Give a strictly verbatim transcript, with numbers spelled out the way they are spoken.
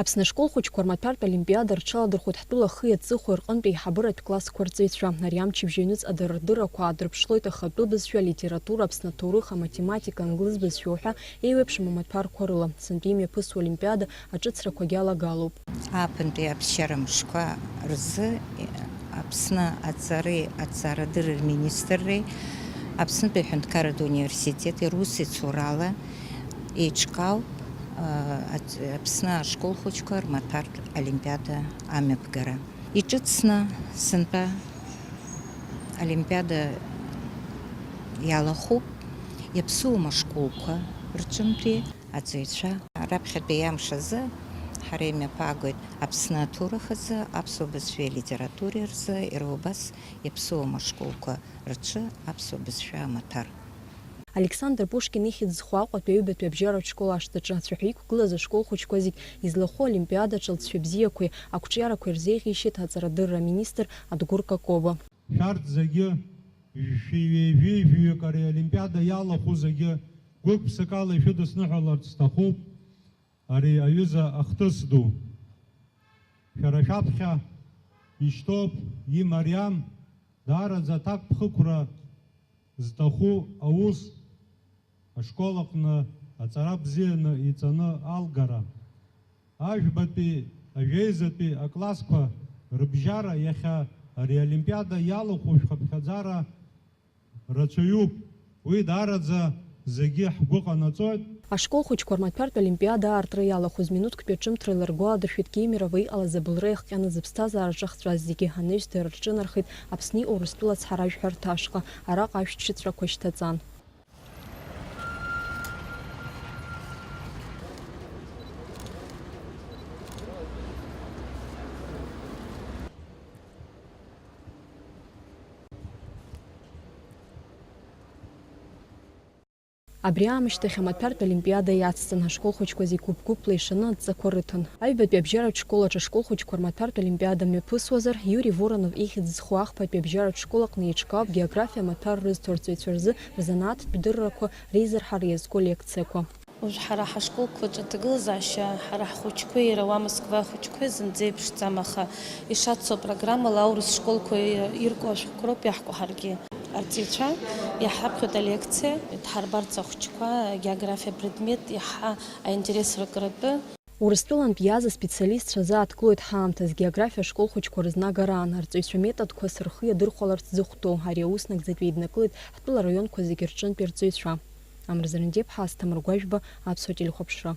Аԥсны ашкол хәыҷқәа рмаҭәартә олимпиада рҽаладырхәит ҳтәыла ахи аҵыхәеи рҟынтә еиҳабыратә классқәа рҵаҩцәа. Ари амчыбжьаҩныҵҟа дырдыррақәа аадырԥшлоит ахатәы бызшәа, алитература, Аԥсны аҭоурых, аматематика, англыз бызшәа уҳәа еиуеиԥшым амаҭәарқәа рыла. Сынтәа имҩаԥысуа олимпиада аҿыцрақәагьы алагалоуп. Ааԥынтәи аԥсшьара мшқәа рзы Аԥсны аҵареи аҭҵаарадырреи рминистрреи Аԥснытәи аҳәынҭқарратә университети русеицурала еиҿкаауп, а, ац-, Аԥсны ашкол хәыҷқәа рмаҭәартә олимпиада амҩаԥгара. Иҿыцны сынтәа олимпиада иалахәуп иаԥсуам ашколқәа рҿынтәи аҵаҩцәа. Раԥхьатәи амш азы ҳара имҩаԥаагоит Аԥсны аҭоурых азы, аԥсуа бызшәеи алитературеи рзы, иара убас иаԥсуам ашколқәа рҿы аԥсуа бызшәа амаҭәар. Александр Пушкин ихьӡ зху Аҟәатәи аҩбатәи абжьаратә школ ашҭаҿы ацәаҳәа иқәгылаз ашкол хәыҷқәа зегь излахәу олимпиадаҿы алҵшәа бзиақәеи ақәҿиарақәеи рзеиӷьеишьеит аҵарадырра аминистр Адгәыр Какоба. Шәарҭ зегьы, шәи ҩажәи жәаҩык ари аолимпиада иалахәу зегьы гәык-ԥсыкала ишәыдысныҳәаларц сҭахуп ари аҩыза ахҭыс ду. Шәара шәаԥхьа ишьҭоуп имариам даараӡа аҭакԥхықәра зҭаху аус, ашкол аҟны аҵара бзианы иҵаны алгара. Ажәбатәи, ажәеизатәи аклассқәа рыбжьара иахьа ари аолимпиада иалахәу шәхыԥхьаӡара рацәаҩуп. Уи даараӡа зегьы ҳгәы ҟанаҵоит. Ашкол хәыҷқәа рмаҭәартә олимпиада аартра иалахәыз минуҭктәи аҿымҭра иларгәаладыршәеит Кемерово иҟалаз абылра иахҟьаны зыԥсҭазаараҿы ахҵәаз зегьы анаҩс дара рҿынархеит Аԥсни Урыстәыла ацҳаражәҳәарҭа ашҟа, араҟа ашәҭшьыҵәрақәа шьҭаҵан. Абри аамышьҭахь амаҭәартә олимпиада иацҵан, ашкол хәыҷқәа зегь гәыԥ-гәыԥла ишаны адҵақәа рыҭан. Аҩбатәи абжьаратә школ аҿы ашкол хәыҷқәа рмаҭәартә олимпиада мҩаԥысуазар, Иури Воронов ихьӡ зху ахԥатәи абжьаратә школ аҟны еиҿкаауп географиа амаҭәар рызҭо арҵаҩцәа рзы рзанааҭтә дыррақәа реизырҳара иазку лекциақәа. Уажә ҳара ҳашколқәа рҿы аҭагылазаашьа ҳара ҳхәыҷқәеи иара уа Москва ахәыҷқәеи зынӡа еиԥшӡам, аха ишацу апрограммала аурыс школқәа ирку ашәҟәқәа роуп иаҳку ҳаргьы. Арҵаҩцәа иаҳҳаԥхьоит алекциа, дҳарбарц ахәыҷқәа, агеографиа апредмет иаҳа аинтерес ркратәы. Урыстәылантә иааз аспециалистцәа азы ааҭгылоит ҳаамҭаз географиа ашкол хәыҷқәа рызнагараан, арҵаҩцәа методқәа сырхы иадырхәаларц зыхәҭоу ари аус нагӡатәи еиднакылеит ҳтәыла араионқәа зегьы рҿынтәи арҵаҩцәа. Амра Зарандиаԥҳа, Асҭамыр Гәажәба, Аԥсуа телехәаԥшра.